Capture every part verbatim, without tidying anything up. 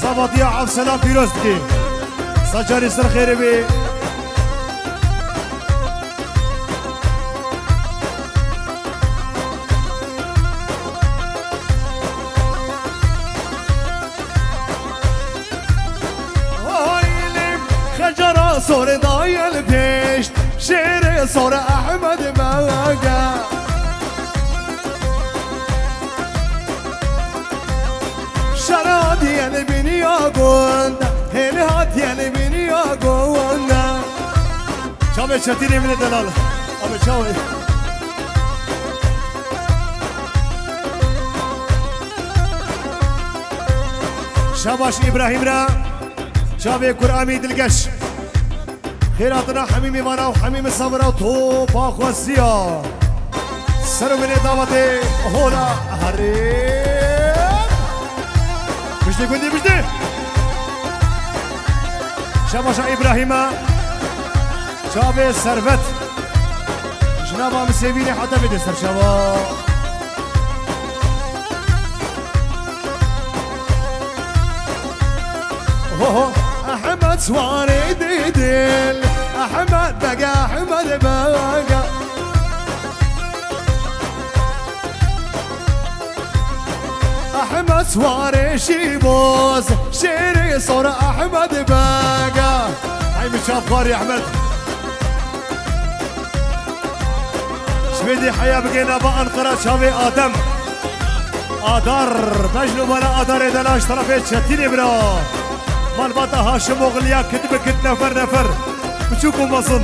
Zavatiya Evselam pîroz dike. Sacarî ser xêrê bê. Oy, lê xecara sorê dayel pêşt, şêrê sor Ehmed Mega. Şera diyen biniya gund, hêli hat diyen biniya gund. Çavê Çetînê min ê delal. Abi çavê. Şabaş Îbrahîm re. Çavê Kuramî dilgeş. Xêr hatina hemî mêvana û hemî misafira topa xwestiya. Ser û binê davetê hola herê. Bijdê gundî bijdê. Şabaşa Îbrahîma. Çavê Servet. Jinava min sêvînê heta bidê ser çava. Ho ho. Ehmed Swarê didil, Ehmed Bege, Ehmed Bege. Ehmed Swarê Şîboz, şêrê sor Ehmed Bege. Hey min çavkarî Ehmed. Ji vê dê heya bigê nava Anqara çavê Adem. Adar, bejn û bala Adarê delal ji terefê Çetînê bira. Malbata Haşim Oxliya kit bi kit nefer nefer. Biçûk û mezin.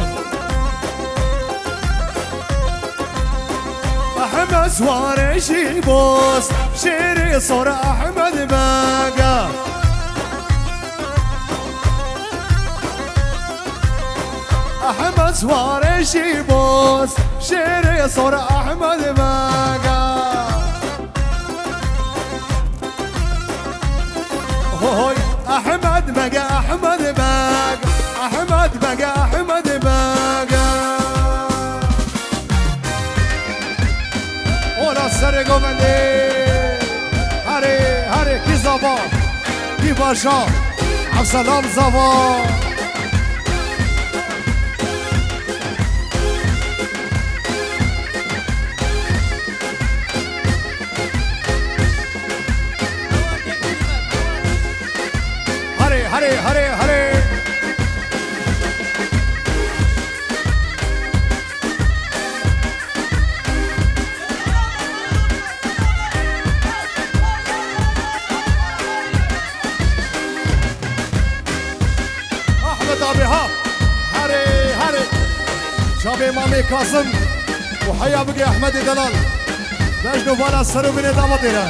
Ehmed Swarê Şîboz, şêrê sor Ehmed Bega. Ehmed Swarê Şîboz, şêrê sor Ehmed Bega. Hoy, Ehmed Bege, Ehmed Bege, Ehmed Bege, Ehmed Bege. Ola serê govendê. Herê, herê, kî zava, kî başa. Evselam zava. Herê, herê, herê, herê. Ahmet abi ha. Herê, herê. Çavê Mamê Kazim û heya bigê Ehmedê Delal. Bejno vala ser û binê davetê re.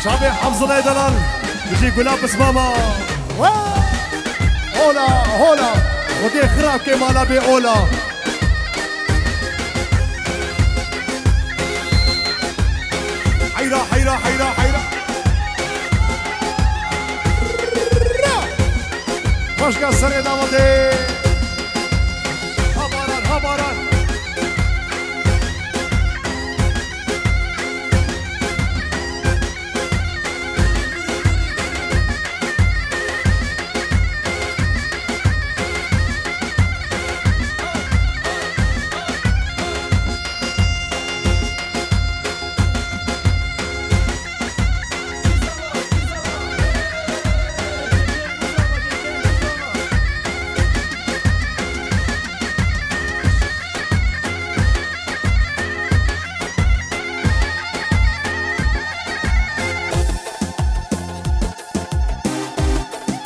Çavê Hafzulay Delal. Bijî Gula Pismama. Wa! Hola, hola. Xwedê xirab ke mala bê ola. Heyra, heyra, heyra, heyra. Başka serê davetê. Ha baran, ha baran.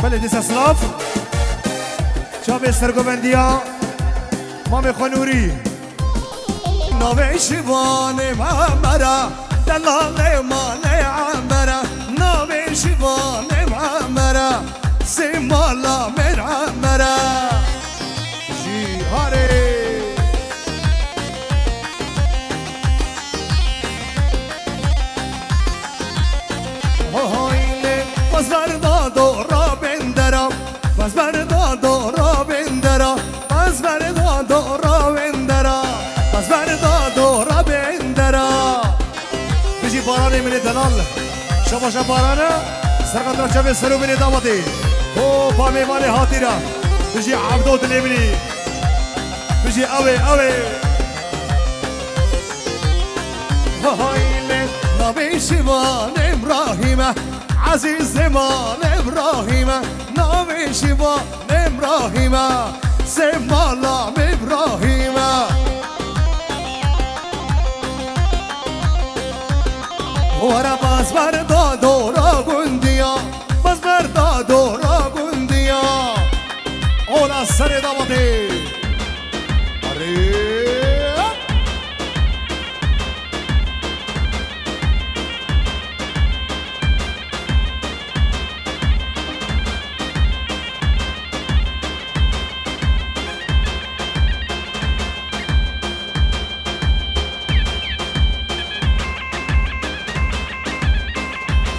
Belê dîsa silav. Çavê sergovendiya Mamê xwe Nûrî. Navê şivanê Emera, delalê malê Emera. Navê şivanê Emera, sê mala mêr Emera. Jî harê. Hohoyne, bas berda dora bendera, bas berda dora bendera, bas berda dora bendera, bas berda dora bendera. Bijî Baranê min ê delal. Şabaşa Barane. Serqatra çavê ser û binê damatê. Hopa mêvanê hatî ra. Bijî Evdo dilê min î. Bijî ew ê, ew ê. Hahayle navê şivan Îbrahîm e. Ezîz Zeman Îbrahîm e. Navê şivan Îbrahîm e. Sê malam Îbrahîm e. Were baz berda dora gundiya, baz berda dora gundiya. Ola serê damatê. Arê.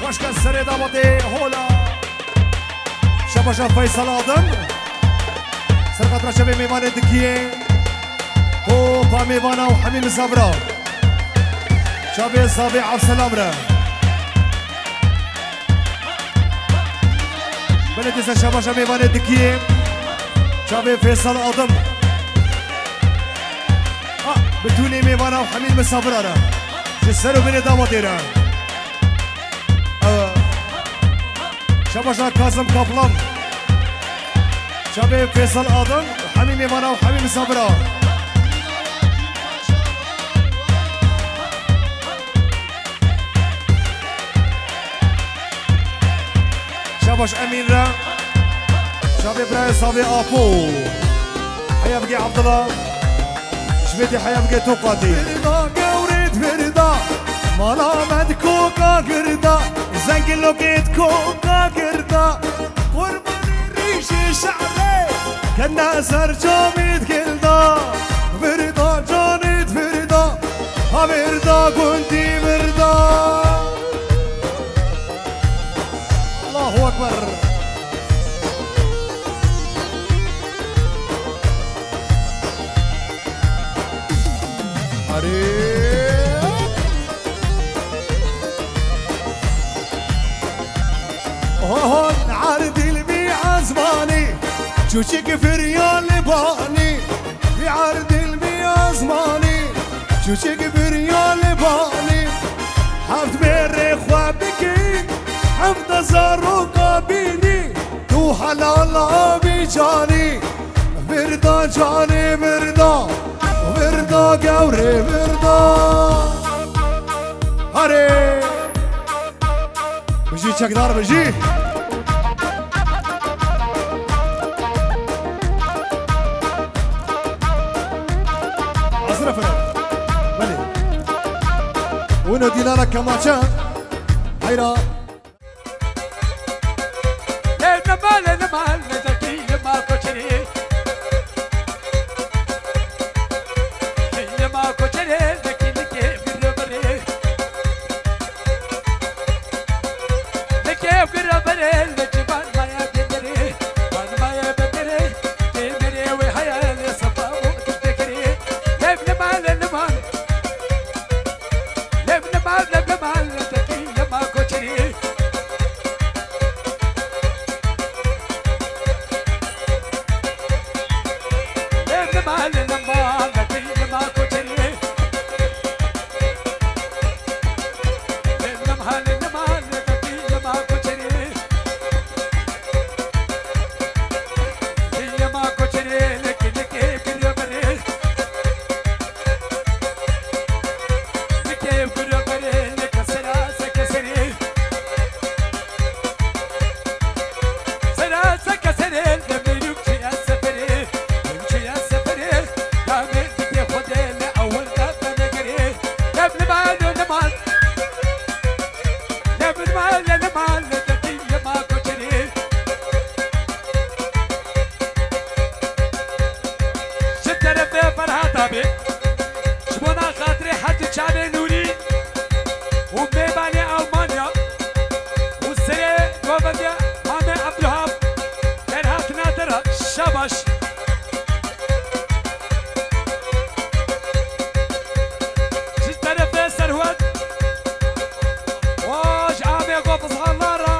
Xweşke serê damatê hola. Şebaşa Feysel Adim. Serqatra çavê mêvanê dikiyê. Hopa mêvana û hemî misafira. Çavê Zavê Evselam re. Belê dîsa şebaşa mêvanê dikiyê. Çavê Feysel Adim. A, bitûnê mêvana û hemî misafira re. Ji ser û binê damatê re. Ew. Şebaşa Kazım Kaplan. Çavê Feysel Adim, hemî mêvana û hemî misafira. Şebaş Emîn re. Çavê birayê Zavê Apo. Heya bigê Abdullah. Ji vê dê heya bigê Tokatê. Virda gewrêt virda, mala me di koka girda, zengilokê di koka girda. Qurbanê rîşê şe'rê, kene ser camê di gilda. Virda canê di virda, ha virda gundî virda. Allahu Ekber. Arê. Hon erdil bi azmanî, çûçik firya li banî. Bi erdil bi azmanî, çûçik firya li banî. Heft mêrê xwe bikî, heft zaroka bînî. Tu helala bi canî, virda canê virda, virda gewrê virda. Arê. Bijî çekdar bijî. Hazir efendim. Belê. Wino dîlala kemaçe. Heyra. Ji terefê Ferhata bê, ji bona xatirê Hecî Çavê Nûrî û mêvanê Almanya û serê govendê Mamê Ebdulhab, derhatina te re şabaş. Ji terefê Serhwet û ji Amê Gofizxanlar re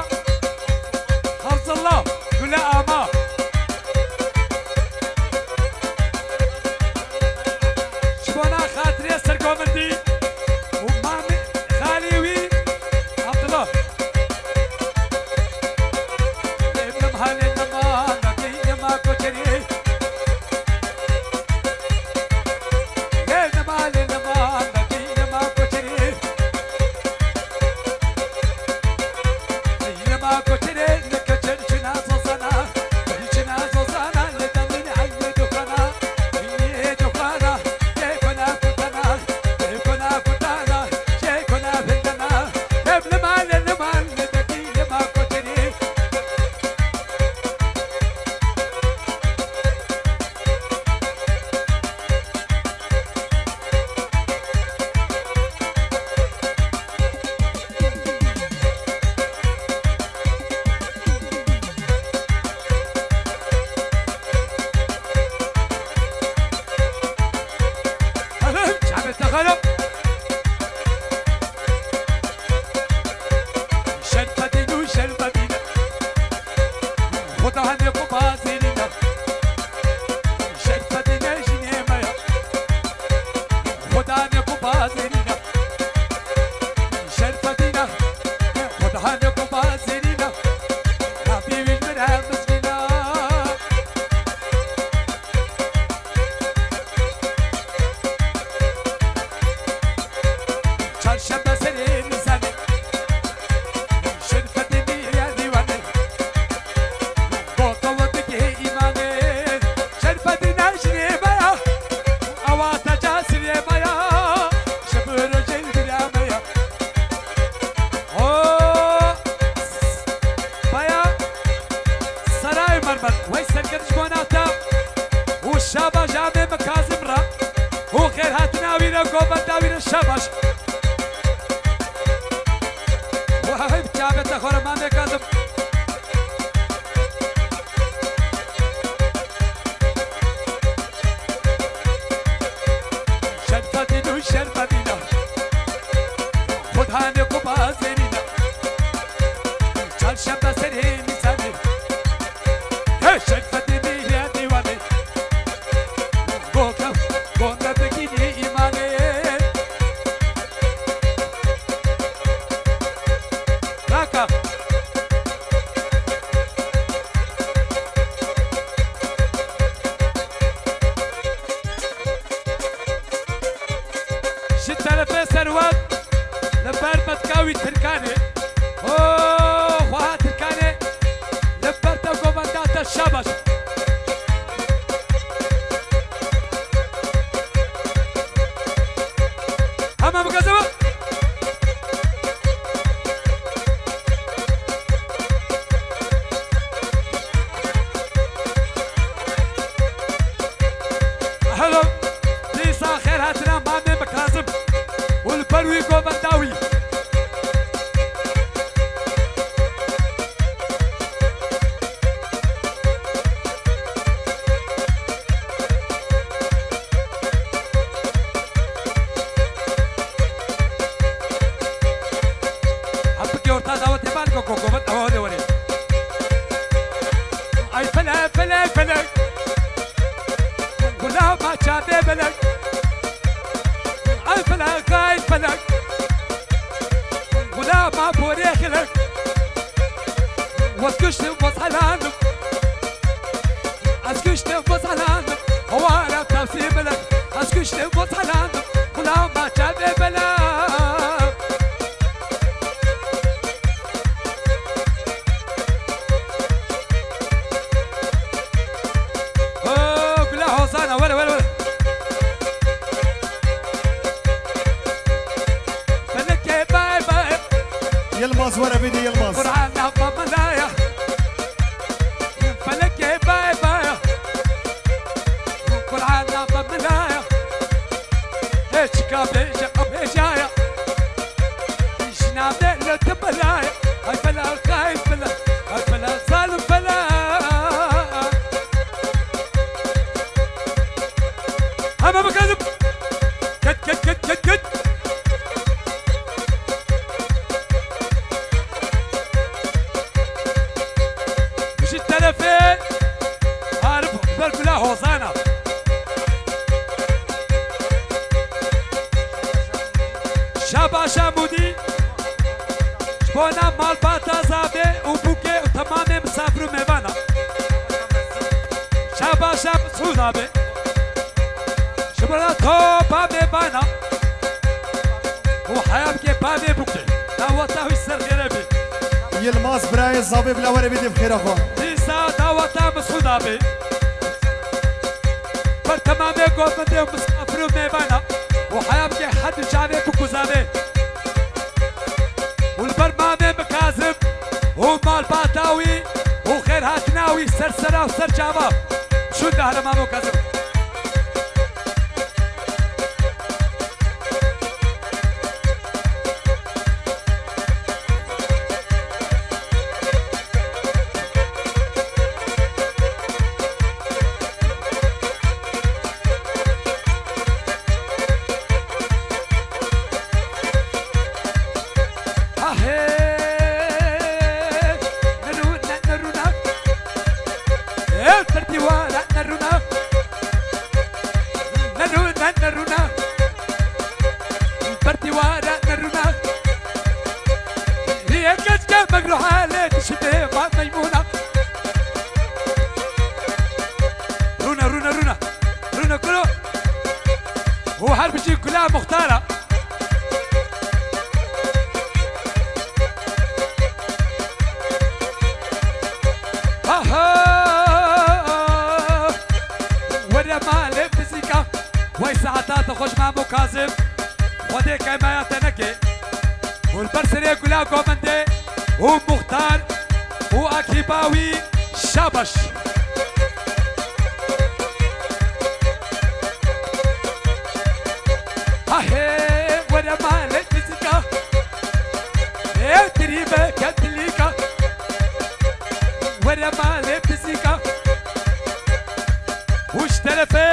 Wey serketiş bona te û şabaş amê min Kazim re û xêr hatina wî re, govenda wî re şabaş. Wey bi çavê te xwe re mamê Kazim. Şerfedîn û şerfedîna. Xwedanê ku bazêrîna. Çarşembe serê nîsanê. Hey, şerfedî mîrê dîwanê. Goka, gonda bikînî îmanê. Raka. Ji terefê serwer li ber metka wî Tirkanê. O, xweha Tirkanê li ber te govenda te şabaş. Hema bigezin. Hello. Dîsa xêr hatina mamê min Kazim û li ber wî govenda wî. Hepikê orta dawetê van ko, ko, ko, van, awa, were, were. Ay felek, felek, felek. Gulama çavê belek. Ay felek, ay felek. Gulama borê xelek. Waz kuştim, waz helandim. Ez kuştim, waz helandim. Hawara tavsî belek. Ez kuştim, waz helandim. Gulama çavê belek. Oh, gula Hozana, were, were, were. Felekê bay bay. Yilmaz, were bîdî Yilmaz. Kur'an lapa milaya. Felekê bay bay. Kur'an lapa milaya. Hiç kabê kabê jaya. Jina me li tu belay. Ay fela, ay fela, ay fela, zalim fela. Hema bikazim. Ket, ket, ket, ket, ket. Ji terefê Arif Bergula Hozana. Şabaşa Mudî, ji bona malbata Zavê û Bûkê û temamê misafir û mêvana. Şabaşa Misûd abi, ji bona topa mêvana û heya bike bavê Bûkê. Daweta wî ser xêre bî. Yilmaz birayê zavê bila were bidê bi xêra xwe. Dîsa daweta Misûda bê. Ber temamê govindê û misafir û mêvana û heya bike herd çavê bikuzavê. Û li ber mamê min Kazim û malbata wî û xêrhatina wî ser sera û ser çava. Şûnde here mamo Kazim. Ahê, nerûne, nerûne. Ê, perdî ware nerûne. Nerûne, nerûne. Perdî ware nerûne. Riyê keçke megro halê dişibê ma meymûne. Rûne, rûne, rûne. Rûne kuro. Û her bijî gula muxtara. Aha! Were malê fizîka. Wey saeta te xweş mamo Kazim. Xwedê keymeya te neke. Û li ber serê gula govendê û muxtar û akîba wî. Şabaş. Ahê, were malê fizîka. Ê, tirî be, kepilîka. Were malê fizîka. Û ji terefê,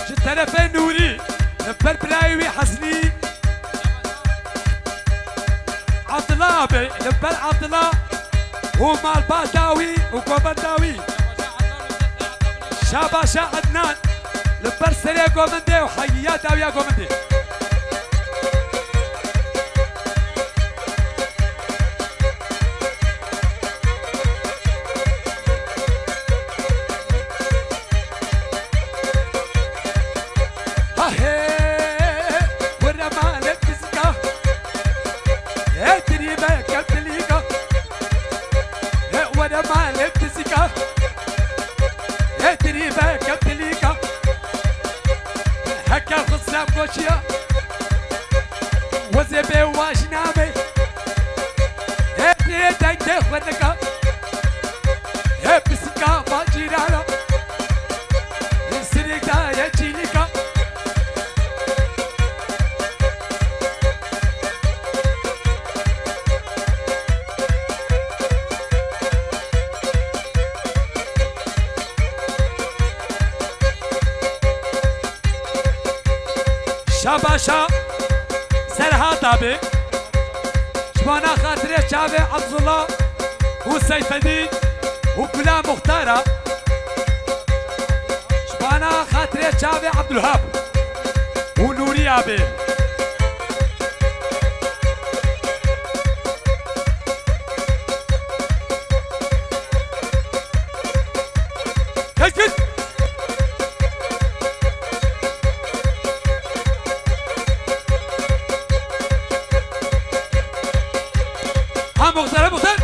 ji terefê Nûrî, li ber birayê wî Hesnî, Abdullah abi, li ber Abdullah û malbata wî û govenda wî. Şabaşa Ednan, li ber serê govendê û heyiya dawiya govendê. Ahê, were malê fizîka. Ê, tirî be, kepilîka. Ê, were malê fizîka. Ê, tirî be, kepilîka. Heke xwe zem goşiya. Wezê bê wajîna me. Hê tê dengê xwe nika. Hê pisîka va cîrana. Sirêk daye çîlîka. Şabaşa Serhat abi. Ji bona xatirê çavê Abdullah û Seyfedîn û Gula Muxtara. Ji bona xatirê çavê Abdulhab û Nûrî abi. Kes kes. Ha, muxtar, muxtar.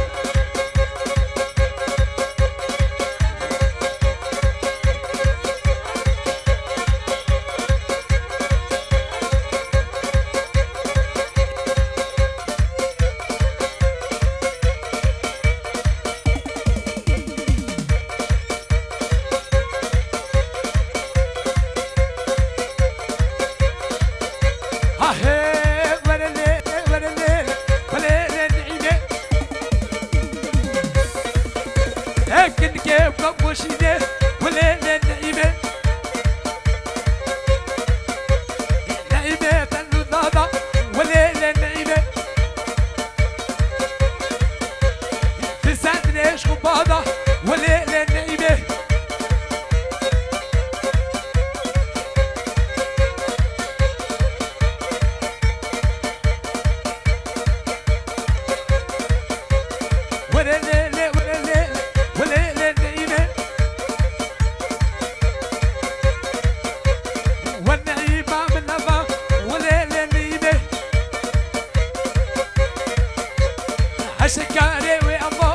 Şekarê wê ava,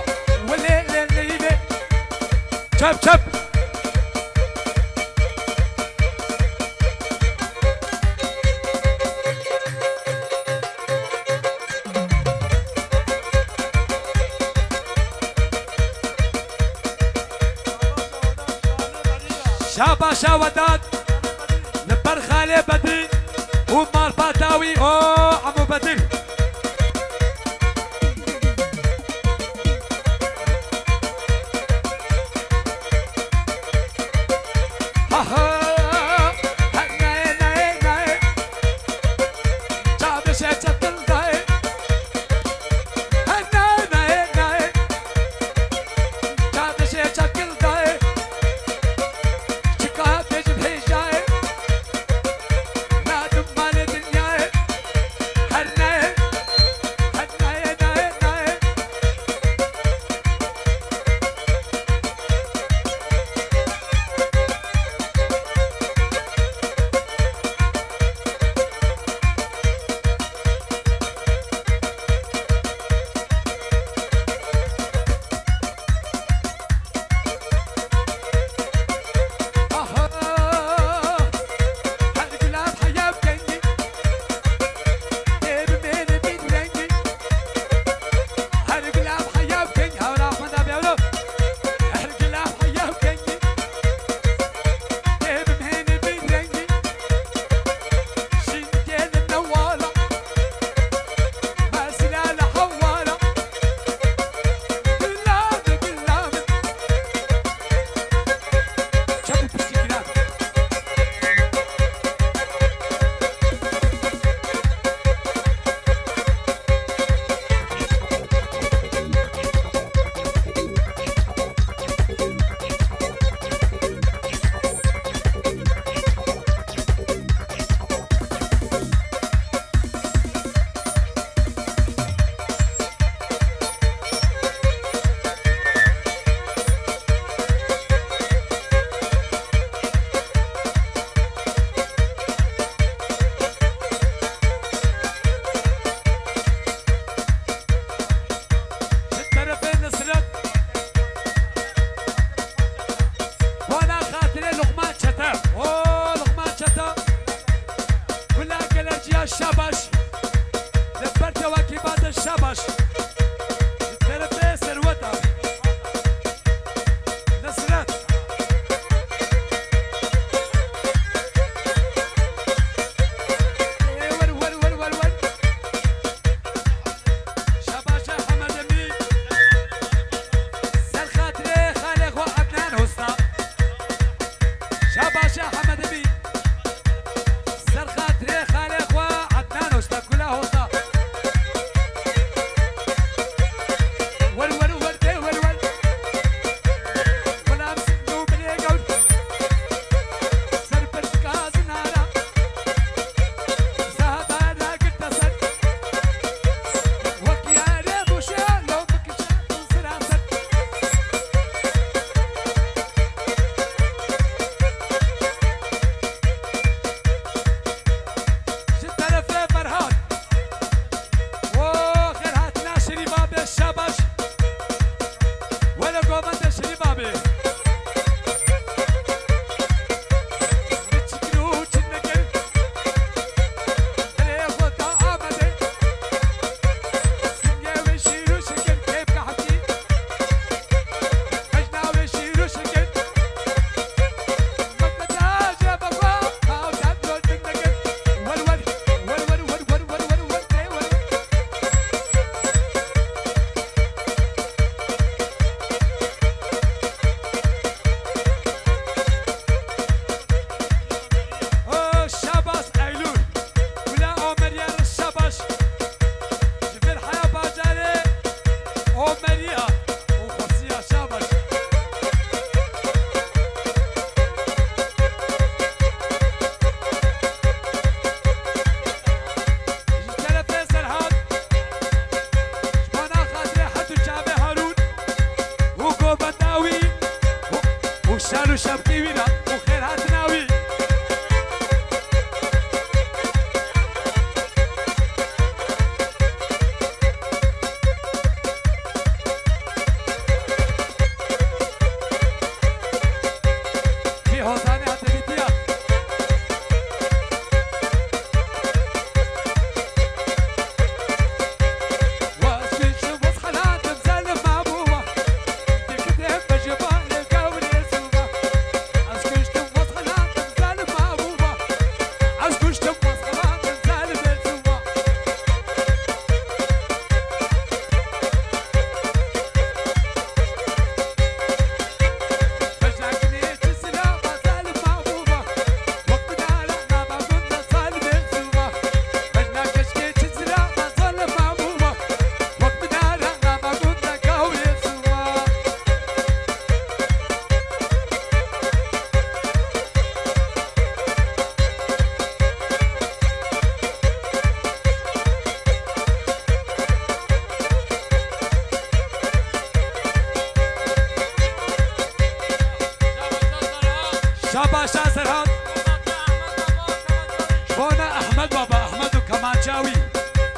welê lê leyvê. Çap, çap. Şabaşa Wedat li ber xalê Bedir û malbata wî, o Emo Bedir. Ji terefê Nisret, bona xatirê Luqman Çete. O Luqman Çete, gula gelerciya şabaş. Li ber tewakî bade şabaş. Ji terefê Serwet abi. Nisret. Ê, wer, wer, wer, wer, wer. Şabaşa Hemed Emî. Ser xatirê xalê xwe Adnan Hosta. Şabaşa Hemed Emî. Ser xatirê xalê xwe Adnan Hosta, gula Hosta.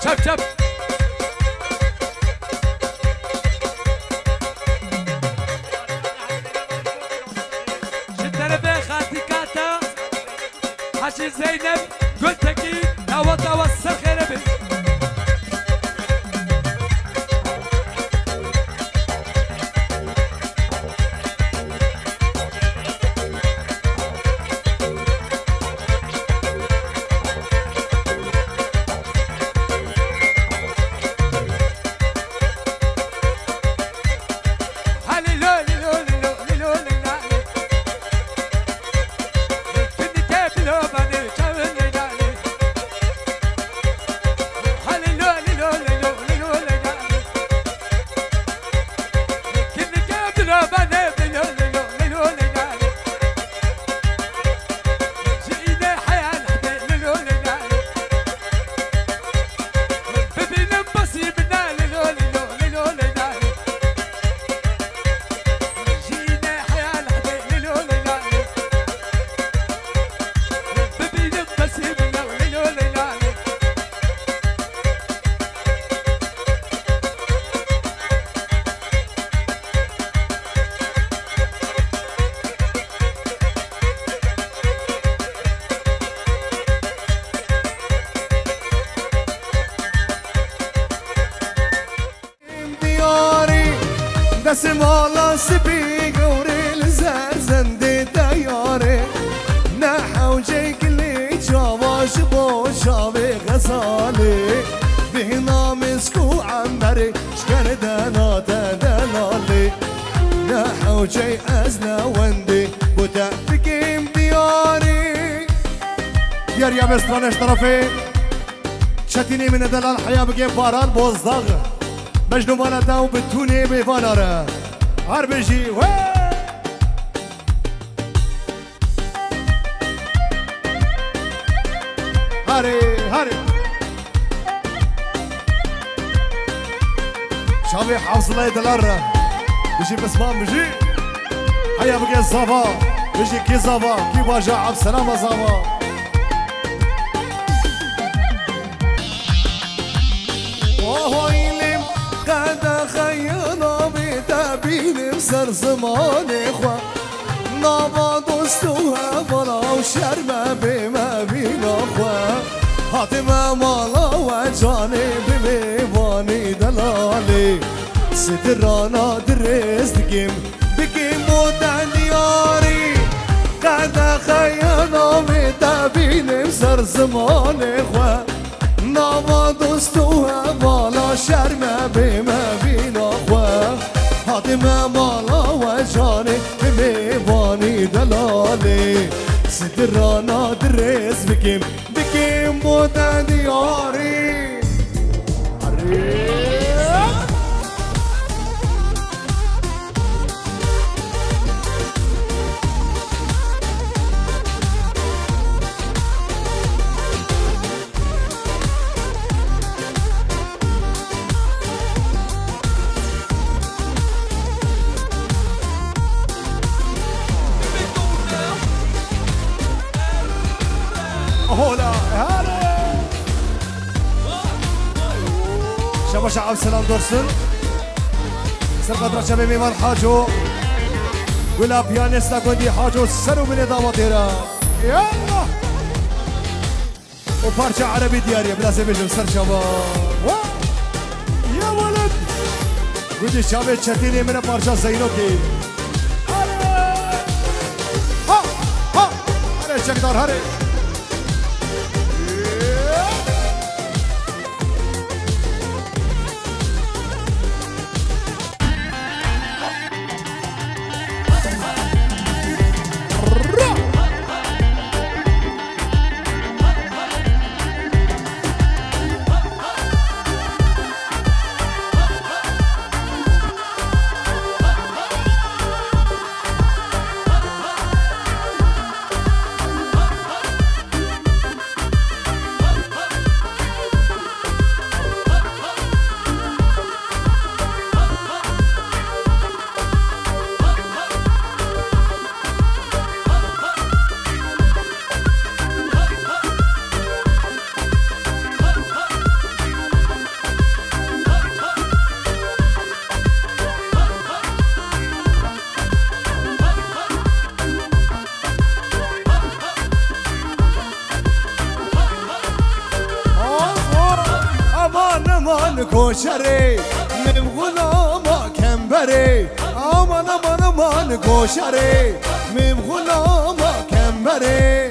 Çep çep. Ji terefê xatikata Hacî Zeynep Gultekî, daweta we ser xêre be. Diyarî, desmala spî gewrê li ser zendê teyarê. Ne hewcê gilê çawa ji bo çavê xezalê. Bêhna misk û emberê ji kerdena te delalê. Ne hewcê ez ne wendê bo te bikêm diyarî. Diyar ya be stranê ji terefê Çetînê min e delal heya bike Baran Bozdag. Mecnû mala te û bi tûnê mêvana re. Her bijî we. Harê, harê. Çavê Hafzilay delal re. Bijî pisman bijî. Heya bike zava. Bijî kî zava, kî baja Abselama zava. Ohoylim qedexeya navê te bînim ser zimanê xwe. Nava dost û hevala û şerme bê me bîna xwe. Hatime mala we canê bi mêvanî delalê. Sidirana dirêz dikim, bikim bo te diyarî. Qedexeya navê te bînim ser zimanê xwe. Nava dost û hevala şerme bê me bîna xwe. Hatime mala we canê bi mêvanî delalê. Sidirana dirêz bikim, bikim bo te diyarî. Arê. Hola, hale. Şebaşa Abselam Dursun. Ser qatra çavê mêvan Haco. Gula piyanista gundî Haco ser û binê dawa têra. Yallah. O parça erebî diyarî ye, bila ez ê bêjim ser çava. Wa! Ya weled! Gundî çavê Çetînê min e parça Zeynokê. Are! Ha! Ha! Are çekdar, hare! Koşerê, mim xulama kemberê. Aman, aman, aman, koşerê, mim xulama kemberê.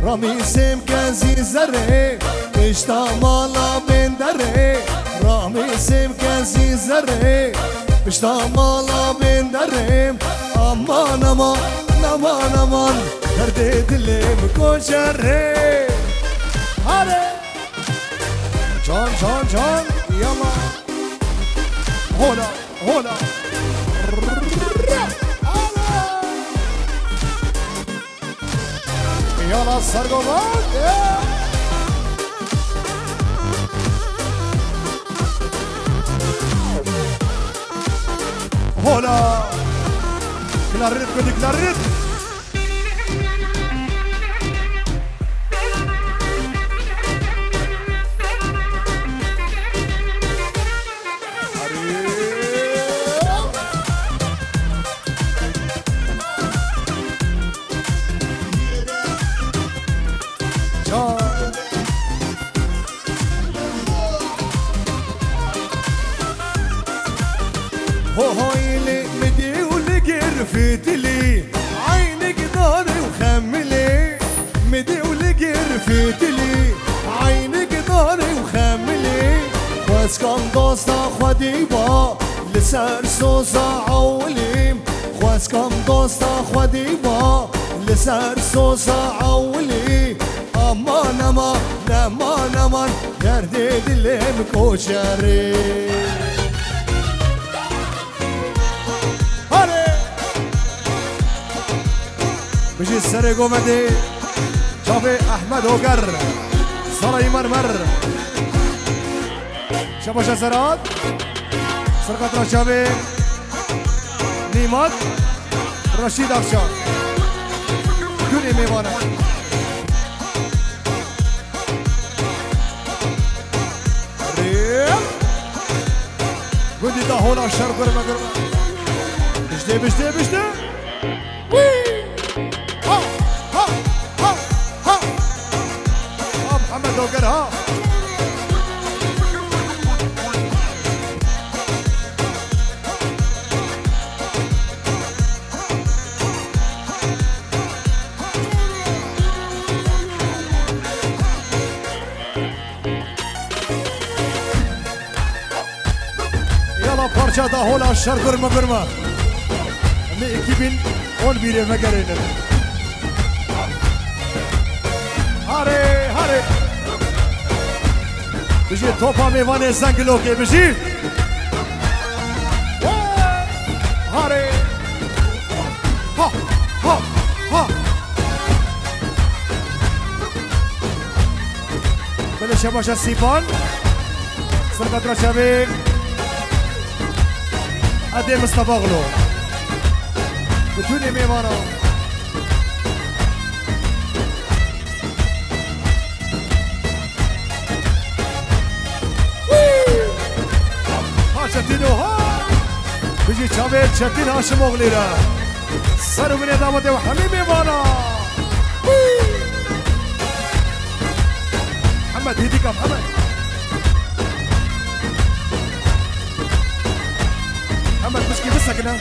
Ramî sêmke zî zerê, pişta mala bên derê. Ramî sêmke zî zerê, pişta mala bên derê. Aman, aman, aman, aman, derdê dilê min koşerê. Hare! Can, can, can, yala. Hola, hola. Yala, sergovan. Hola. Klarinit, klarinit. Ho hoyli midî û li gir fitilî, eynik darê û xemilî. Midî û li gir fitilî, eynik darê û xemilî. Xweskan dosta xwe dîba, li ser soza ewilî. Xweskan dosta xwe dîba, li ser soza ewilî. Aman, aman, aman, aman, derdê dilê min koçerê. Hare! Bijî serê govendê çavê Ehmed Oger, Salayî Mermer. Şebaşa Serhat. Serqatra çavê Nîmat. Reşîd Akça. Dunê mêvana. Rê. Gundî da hola şer gurme gurme. Biştê, biştê, biştê. Wî! Ha, ha, ha, ha. Ha, Mihemed Oger, ha. Yala parça da hola şer gurme gurme. Em ê iki bin on birê vegerênin. Hare, hare. Bijî topa mêvanê Zengilokê bijî. Hare. Ha, ha, ha. Belê şebaşa Sîpan. Serqatra çavê Edê Mistefa Xilo. Bitunê mêvana. Ha Çetîno ha. Bijî çavê Çetîn Haşimoxlî re. Ser û binê davetê û hemî mêvana. Hemed hêdîka Hemed. Hemed pişkî bisekine.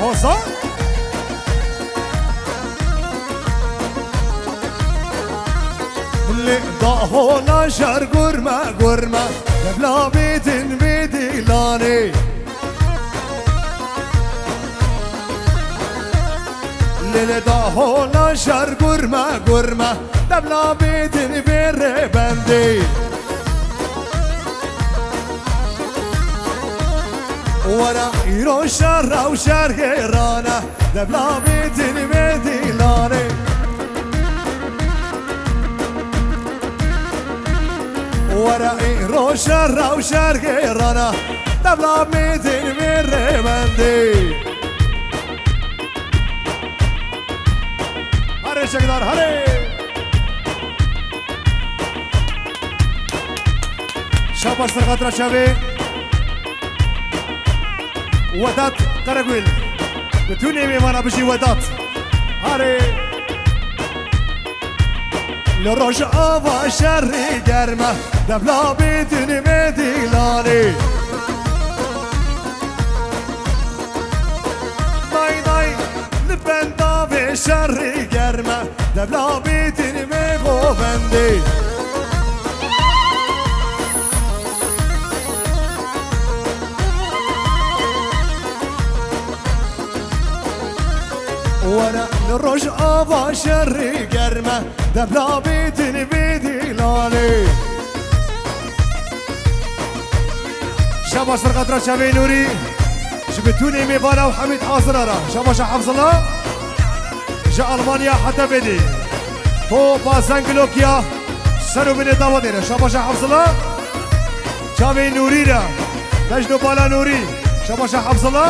Hoza. Lê da hola şer gurme gurme, devla bêtin vê dîlanê. Lê lê da hola şer gurme gurme, devla bêtin vê rêbendê. Were îro şer rew şer gêrane, devla bêtin vê dîlanê. Were îro şer rew şer gêrane, devla bêtin vê rêbendê. Hare çekdar, hare! Şabaş serqatra çavê Wedat Karegul. Bi tûnê mêvana bijî Wedat. Harê. Li Rojava şerî germe, debla bêtin me dîlanê. Day day, li benda vê şerî germe, debla bêtin me govendê. Were li Rojava şerî germe, debla bêtin vê dîlanê. Şabaş ser xatira çavê Nûrî. Ji bi tûnê mêvana û Hemîd hazira ra. Şabaşa Hafzila. Ji Almanya heta vêdî. Topa Zengilokya. Ser û binê dawetê re. Şabaşa Hafzila. Çavê Nûrî re. Bejno bala Nûrî. Şabaşa Hafzila.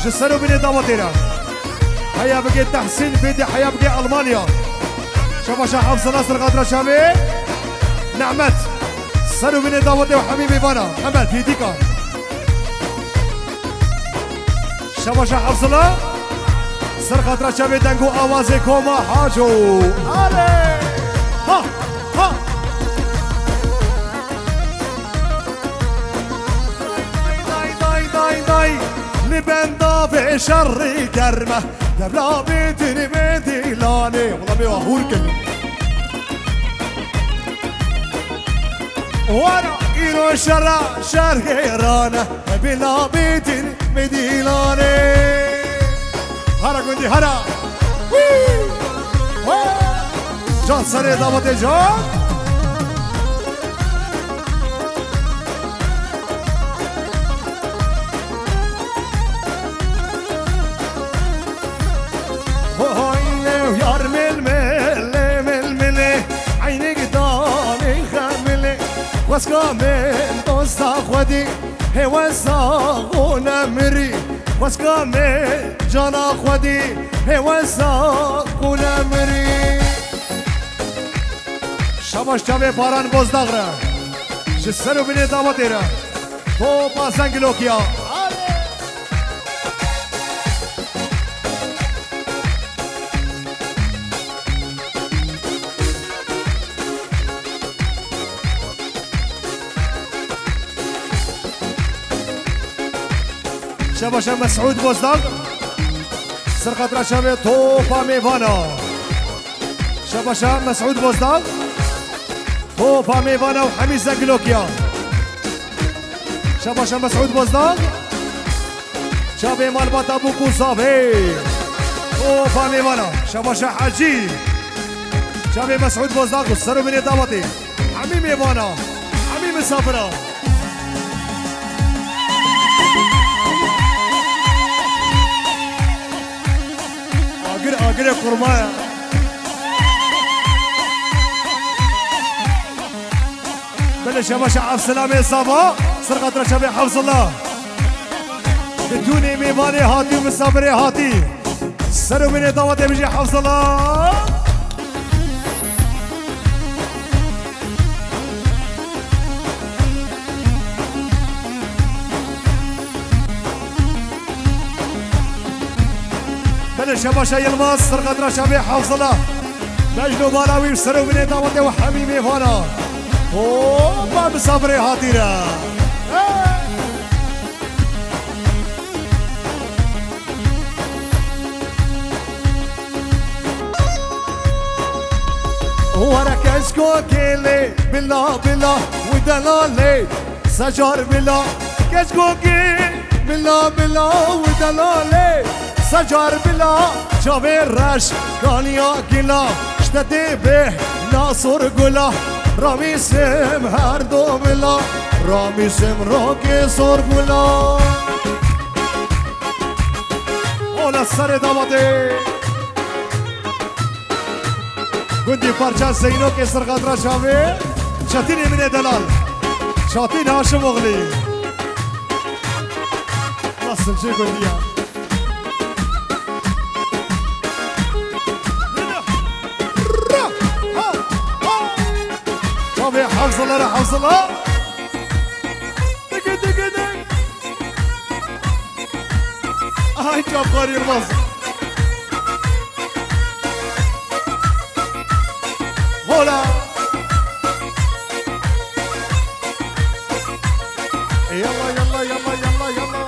Ji ser û binê dawetê re. Heya bike Tehsîn, bêdî heya bike Almanya. Şabaşa Hafzila ser xatira çavê Nehmet. Ser û binê dawetê û hemî mêvana. Hemed, hêdîka. Şabaşa Hafzila. Ser xatira çavê deng û awazê koma Haco. Are! Ha! Ha! Day, day, day, day, day. Li benda vê şerî germe. Debla bêtin me dîlanê. Wela bê wa hûr kin. Wara îro şera şerhêrane, bila bêtin me dîlanê. Hara gundî, hara. Wî! Wa! Can serê davatê can. Hoy lew yar mil mil, mil mil, eynik danê xemilê. Xweska min dosta xwedî, hêwe sax û nemirî. Xweska min cana xwedî, hêwe sax û nemirî. Şabaş çavê Baran Bozdax re. Ji ser û binê davatê re. Topa Zengilokya. Şabaşa Mesûd Bozdag. Ser xatira çavê topa mêvana. Şabaşa Mesûd Bozdag. Topa mêvana û Hemî Zengilokya. Şabaşa Mesûd Bozdag. Çavê malbata bûk û zavê. Topa mêvana. Şabaşa Hecî. Çavê Mesûd Bozdag û ser û binê davatê. Hemî mêvana. Hemî misafira. Agir agirê qurma ye. Belê şebaşa Efselamê Sava, ser xatira çavê Hafzullah. Bi tûnê mêvanê hatî û misafirê hatî. Ser û binê davatê bijî Hafzullah. Belê şebaşa Yilmaz, ser xatira şevê Hafzullah. Bejno bala wî ser û binê davatê û hemî mêvana. Hoppa, misafirê hatî re. Hey! Were keşko gelê bila bila û delalê secar bila. Keşko gelê bila bila û delalê secar bila. Çavê reş kaniya gila işte dê bê nasor gula. Ramîsim her do bila. Ramîsim rokê sor gula. Ola serê damatê. Gundî parça Zeynokê Sirxatra çavê. Çetinê min ê delal. Çetin Haşimoğlu. Nasıl şey gundiya? Çavê Hafzullah, Hafzullah. Digi, digi, dig. Ay, Cabbar Yılmaz. Hola. Yalla, yalla, yalla, yalla, yalla.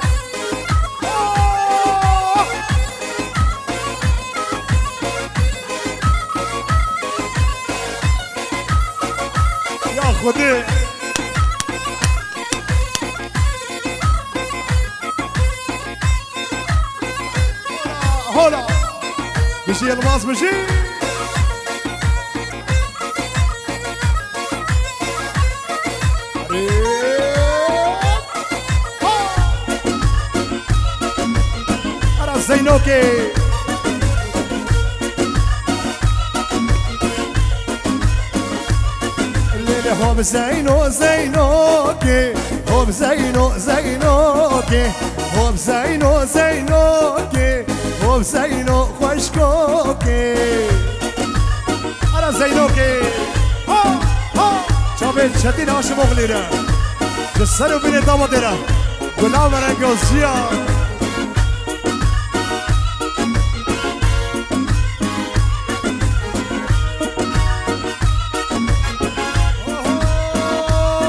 Oh! Ya Xwedê. Hola, hola. Bijî Yilmaz, bijî. Arê. Ha. Ara Zeynokê. Lê lê hop Zeyno, Zeynokê, hop Zeyno, Zeynokê, hop Zeyno, Zeynokê, hop Zeyno xweşkokê. Ara Zeynokê. Ha, ha. Çavê Çetîn Haşimoxlî re. Ji ser û binê damatê re. Gulam Rengozciya.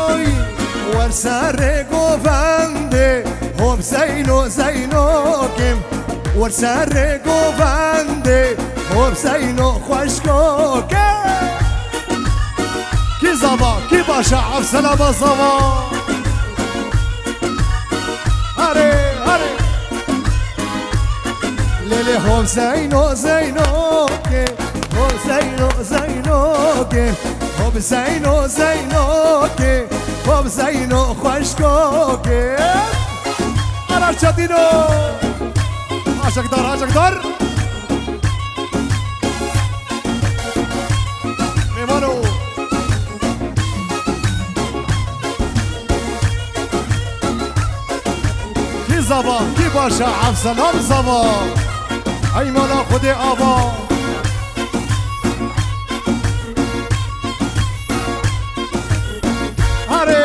Oy, wer serê govendê, hop Zeyno, Zeyno kim? Wer serê govendê, hop Zeyno xweşko ke. Kî zava, kî baş e, ev selama zava. Harê, harê. Lê lê hop Zeyno, Zeyno ke, hop Zeyno, Zeyno ke, hop Zeyno, Zeyno ke, hop Zeyno xweşko ke. Ara Çetîno. Aşıkdar, aşıkdar. Mêvano. Kî zava, kî baş e, ev selam zava. Ey mala Xwedê ava. Harê.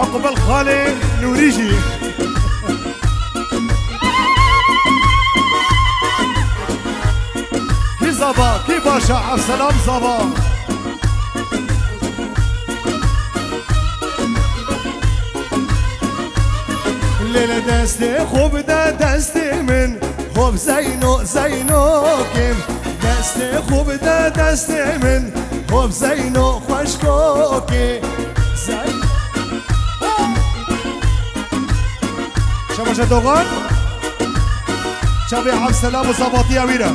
Uqbel Xalê Nûrî jî. Kî zava, kî baş e, ev selam zava. Lê lê destê xwe bide destê min, hop Zeyno, Zeyno kim? Destê xwe bide destê min, hop Zeyno xweşko ke. Zey- Şebaşa Doğan. Çavê Evselam û zavatiya wî re.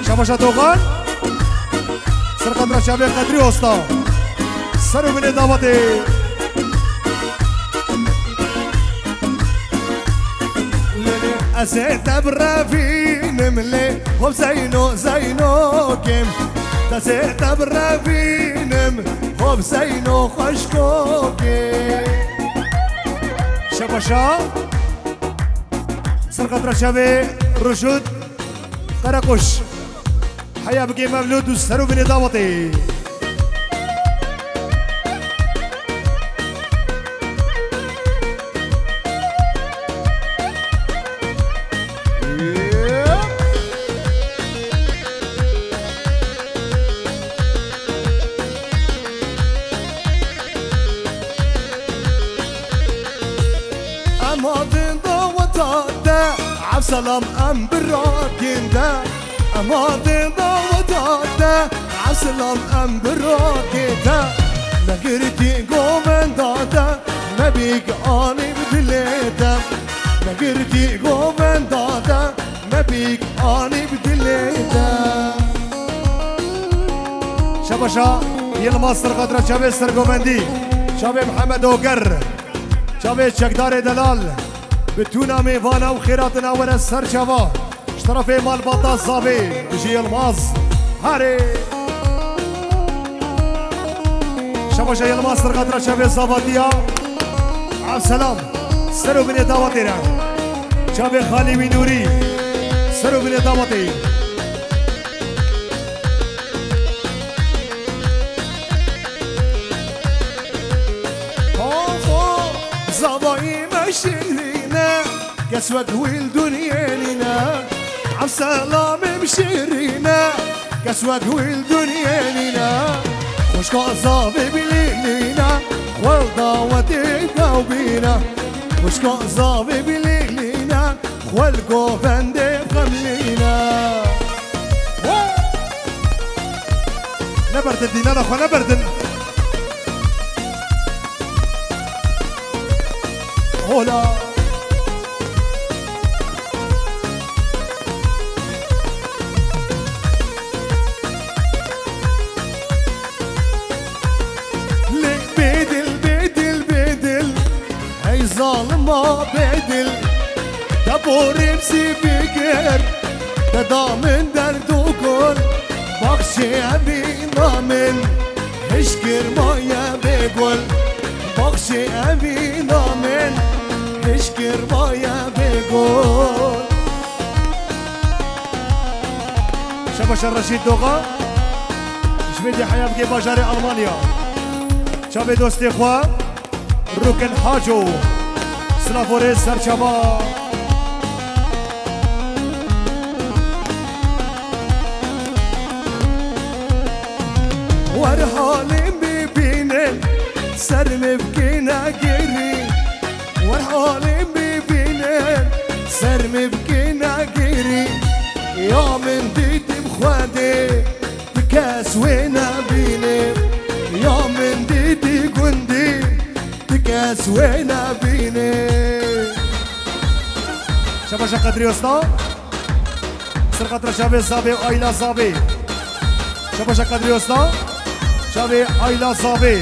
Şebaşa Doğan. Ser qadra çavê Qedrî Osta. Ser û binê davatê. Lê lê ez ê te birevînim lê hop Zeyno, Zeyno kim? Ez ê te birevînim hop Zeyno xweşko kim? Şebaşa. Ser qadra çavê Ruşud Karakuş. Heya bikê Mevlûd û ser û binê davatê. Em hatin daweta te, Evselam em birakên te. Em hatin daweta te, Evselam em birakê te. Negirtî govenda te, me bîk anî bi dilê te. Negirtî govenda te, me bîk anî bi dilê te. Şebaşa Yilmaz ser qadra çavê sergovendî, çavê Mihemed Oger, çavê çekdarê delal, bi tûna mêvana û xêratina were ser çava. Ji terefê malbata Zavê, ji Yilmaz. Harê. Şebaşa Yilmaz ser qadra çavê zavatiya. Evselam. Ser û binê dawatê re. Çavê Xalî Wî Nûrî. Ser û binê dawatê. Zavayî me şirîne, kes wek wî li dinyê nîne. Ev selamê min şêrîn e, kes wek wî li dinyê nîne. Xwişka zavê bilîlîne, xwe li dawetê daw bîne. Xwişka zavê bilîlîne, xwe li govendê xemlîne. Neberdin dînana xwe, neberdin. Hola. Lê bêdil, bêdil, bêdil. Hey zalima bêdil. Te borê min sî bikir. Te da min derd û gul. Baxçê evîna min. Hişkir maye bê gul. Baxçê evîna min hişkir maye bê gul. Şebaşa Reşîd Doxa, ji vê dê heya bigê bajarê Almanya. Çavê dostê xwe, Rûkin Haco, silav û rêz serçava. Wer halê min bibînin, ser min bikine girî. Wer halê min bibînin, ser min bikine girî. Ya min dîtî bi Xwedê, ti kes wê nebînê. Ya min dîtî gundî, ti kes wê nebînê. Şebaşa Qedrî Usta. Sirqatra çavê Zavê, Ayla Zavê. Şebaşa Qedrî Usta. Çavê Ayla Zavê.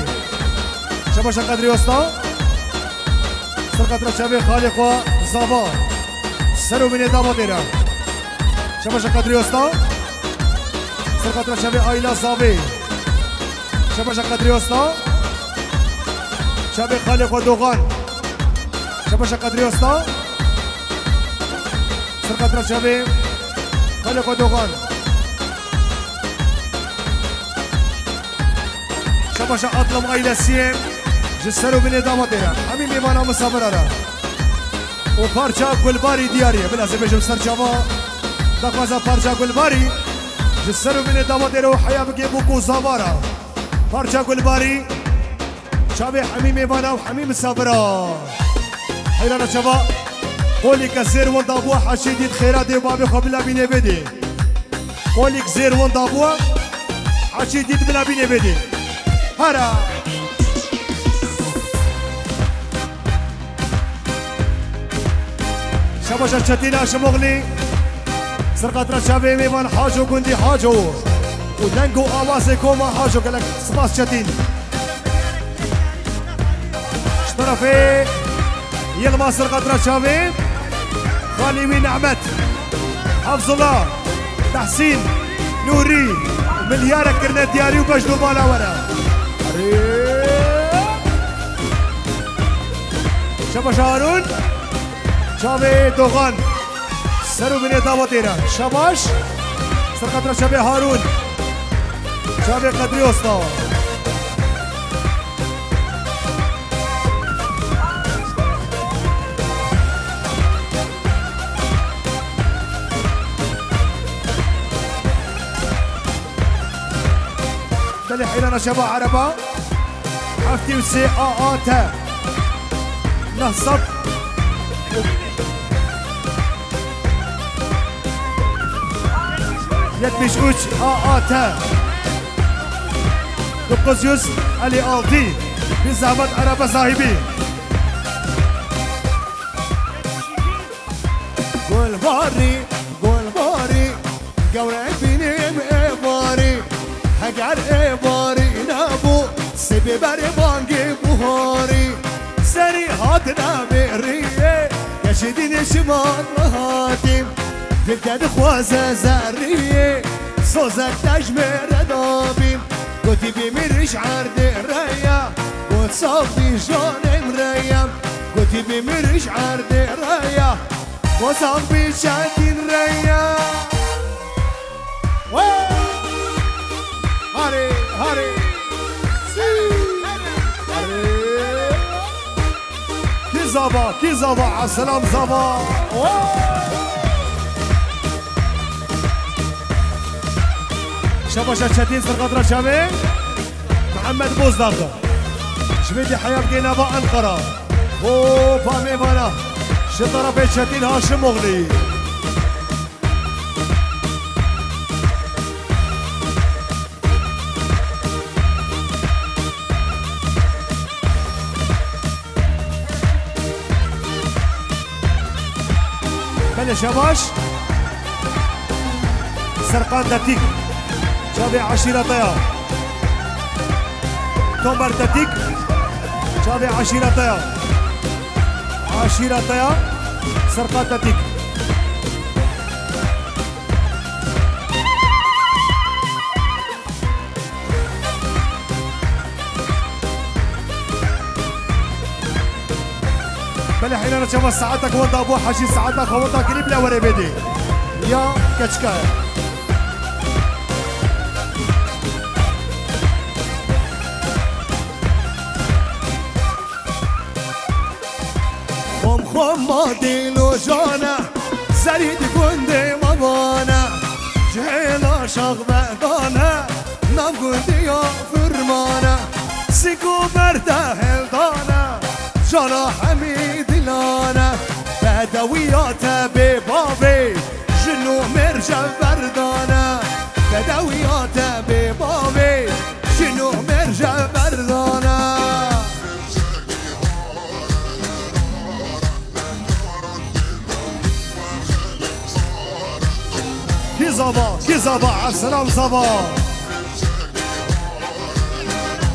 Şebaşa Qedrî Usta. Sirqatra çavê xalê xwe Zava. Ser û binê davatê re. Şebaşa Qedrî Usta. Sirqatra çavê Ayla Zavê. Şebaşa Qedrî Usta. Çavê xalê xwe Doxan. Şebaşa Qedrî Usta. Sirqatra çavê xalê xwe Doxan. Şebaşa Atlam ailesiyê ji ser û binê davatê re. Hemî mêvana misafira re. Û parça Gulbarî diyarî ye. Bila ez ê bêjim serçava daxwaza parça Gulbarî. Ji ser û binê davatê re û heya bigê bûk û zavara. Parça Gulbarî, çavê hemî mêvana û hemî misafira. Heyrana çava qolî ke zêr winda bû, heşî dît xêra dê û bavê xwe bila bînê bêdê. Qolîk zêr winda bû, heşî dît bila bînê bêdê. Hera. Şebaşa Çetîn Haşimoxlî, sirqatra çavê mêvan Haco gundî Haco û deng û awazê koma Haco, gelek spas Çetîn. Ji terefê Yilmaz sirqatra çavê, xalî wî Nehmet, Hafzullah, Tehsîn, Nûrî, milyarek kirine diyarî û bejn û bala were. Erê. Şebaşa Harûn. Çavê Doxan. Ser û binê davatê re. Şebaş. Sirqatra çavê Harûn. Çavê Qedrî Osta. Belê heyrana çava ereba. Heftê û sê A A T. Neh sed. Yetmiş üç A A T. Dokuz yüz elli altı. Bir zahmet araba sahibi. Gulbarî, Gulbarî, gewre bînim êvarî. Heger êvarî nebû, sibê berê bangê buharî. Serî hatine bêrî, keşî dînê şivan hatî. Dil te dixwaze zerrî, sozek te ji mêre dabî. Gotî bimîrî ji erdê re ye, got sax bî janê min re ye. Gotî bimîrî ji erdê re ye, got sax bî Çetîn re ye. Wey! Harê, harê. Sî! Harê! Kî zava, kî zava, eselam zava. Wey! Çabaşa Çetîn, sirqatra çavê Mihemed Bozdağ. Ji vê dî heya bigê nava Enqara. Hopa mêvana. Ji terefê Çetîn Haşimoğlu. Belê şebaş. Serkan Tetik. Çavê eşîreta ya. Tomer Tetik. Çavê eşîreta ya. Eşîreta ya. Serkan Tetik. Belê heyrana çawa saeta ku wenda bû hejî saeta xwe wenda kirî bila were bêdê. Ya keçika ye. Xom xom ma dîl û jane, serî di gundê me bane, cihêla şax vedane, nav gundiya firmane, sîk û berde hildane, cana hemî dilane, bedewiya te bê bavê, jin û mêr jev berdane, bedewiya te bê bavê, jin û mêr jev berdane. Kî zava, kî zava, Evselam zava.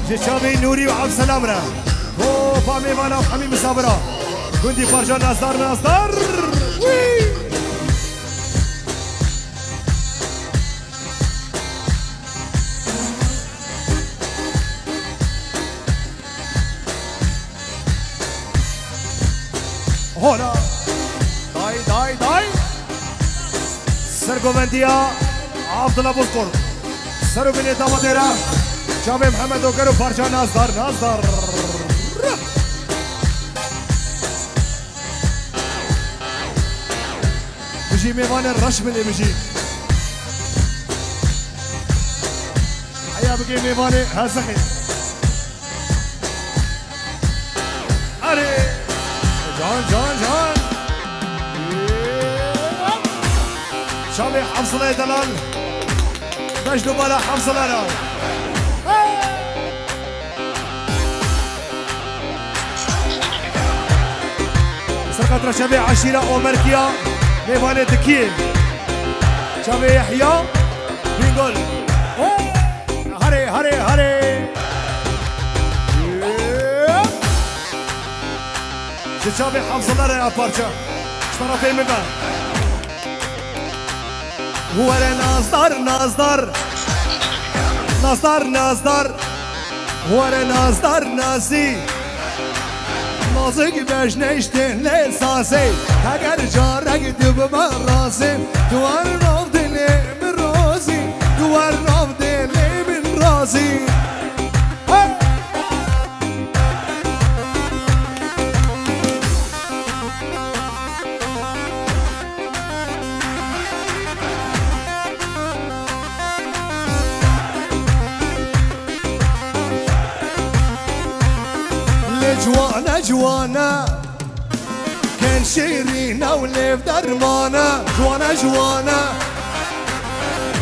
Ji çavê Nûrî û Evselam re. Hopa mêvana û hemî misafira. Gundî Parca Nazdar, Nazdar. Wî! Hola. Day, day, day. Sergovendiya Abdullah Bozkurt. Ser û binê damatê re. Çavê Mihemed Oker û Parça Nazdar, Nazdar. Bijî mêvanê reş binê bijî. Heya bigê mêvanê hezixê. Erê! Can, can, can! Şalê Hafzılay Delal. Beş numara Hafzılay Delal. Sirqatra çavê eşîra Omerkiya, mêvanê dikî. Çavê Yehya Bingol. Harê, harê, harê. Ji çavê Hafzılay re ya parça. Ji tarafê min be. Were nazdar, nazdar. Nazdar, nazdar. Were nazdar, nazî. Nazik bejneştin lê sazê. Heger carek tu bibe razî. Tu wer nav dilê min razî. Tu wer nav dilê min razî. Hey! Lê ciwane, ciwane. Ken şêrîne û lêv dermane. Ciwane, ciwane.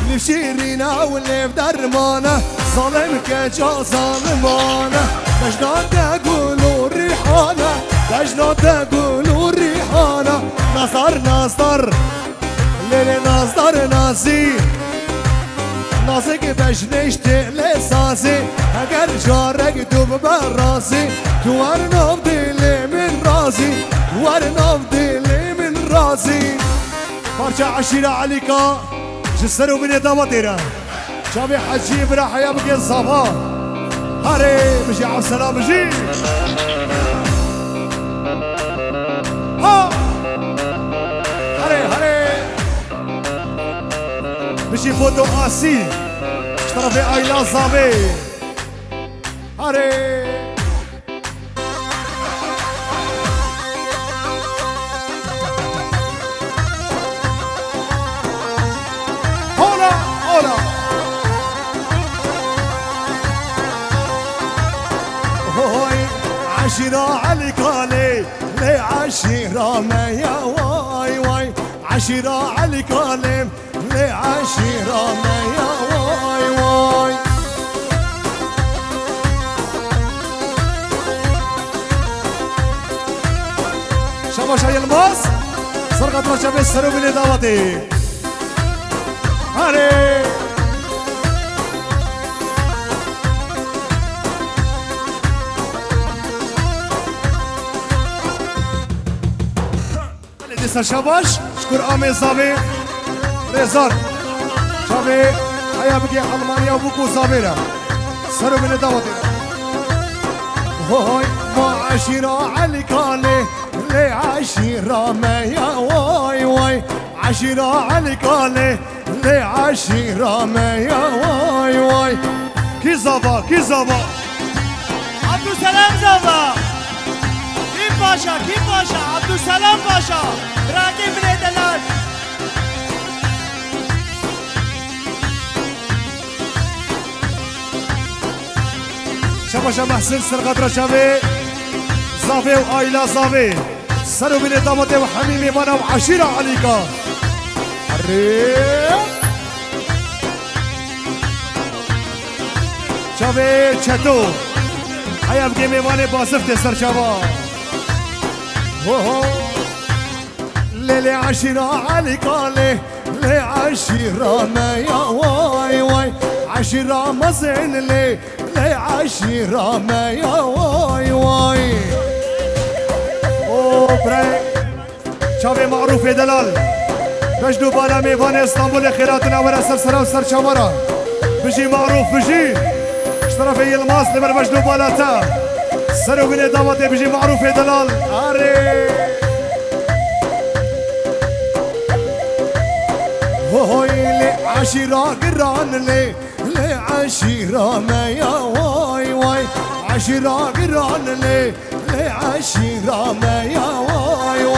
Li şîrîne û lêv dermane, zalim keça zalimane. Bejna te gul û rîhane, bejna te gul û rîhane. Nazdar, nazdar, lê lê nazdar nazî. Nazik bejnêştê lê sazî. Heger carek tu bibe razî, tu wer nav dilê min razî, wer nav dilê min razî. Parça eşîra Elîka. Ji ser û binê damatê re. Çavê Hecî bira heya bike zava. Harê, bijî Evsela bijî. Ha! Harê, harê. Bijî foto asî. Ji tarafê Ayla Zavê. Harê. Hola, hola. Elî Kalê, lê eşîra me ya way way. Eşîra Elî Kalê, lê eşîra me ya way way. Şabaşa Yilmaz, serqatra çavê serûbînê dawetê. Hare! Belê dîsa şabaş, şikur amê zavê rêzan. Çavê heya bigê Almanya bûk û zavê re. Serûbînê dawetê. Hoy, ma eşîra Elî Kalê, lê eşîra me ya way way. Eşîra Elî Kalê, lê eşîra me ya way way. Kî zava, kî zava? Abdulselam zava. Kim paşa, kim paşa? Abdulselam paşa. Bırakın bile delal. Şabaşa Mehsin, serqatra çavê zavê û aîla zavê. Serûbînê damatê û hemî mêvana û eşîra Elîka. Arê! Çavê Çeto. Heya bigê mêvanê Baziftê serçava. Ho ho. Lê lê eşîra Elîka lê, lê eşîra me ya way way. Eşîra mezin lê, lê eşîra me ya way way. O birayê çavê Marûfê delal. Bejn û bala mêvanê Stenbolê xêratina were ser sera û ser çavara. Bijî Marûf, bijî. Ji terefê Yilmaz li ber bejn û bala te. Serûbînê damatê bijî Marûfê delal. Arê. Hohoy lê eşîra giran lê, lê eşîra me ya way way. Eşîra giran lê, lê eşîra me ya way way.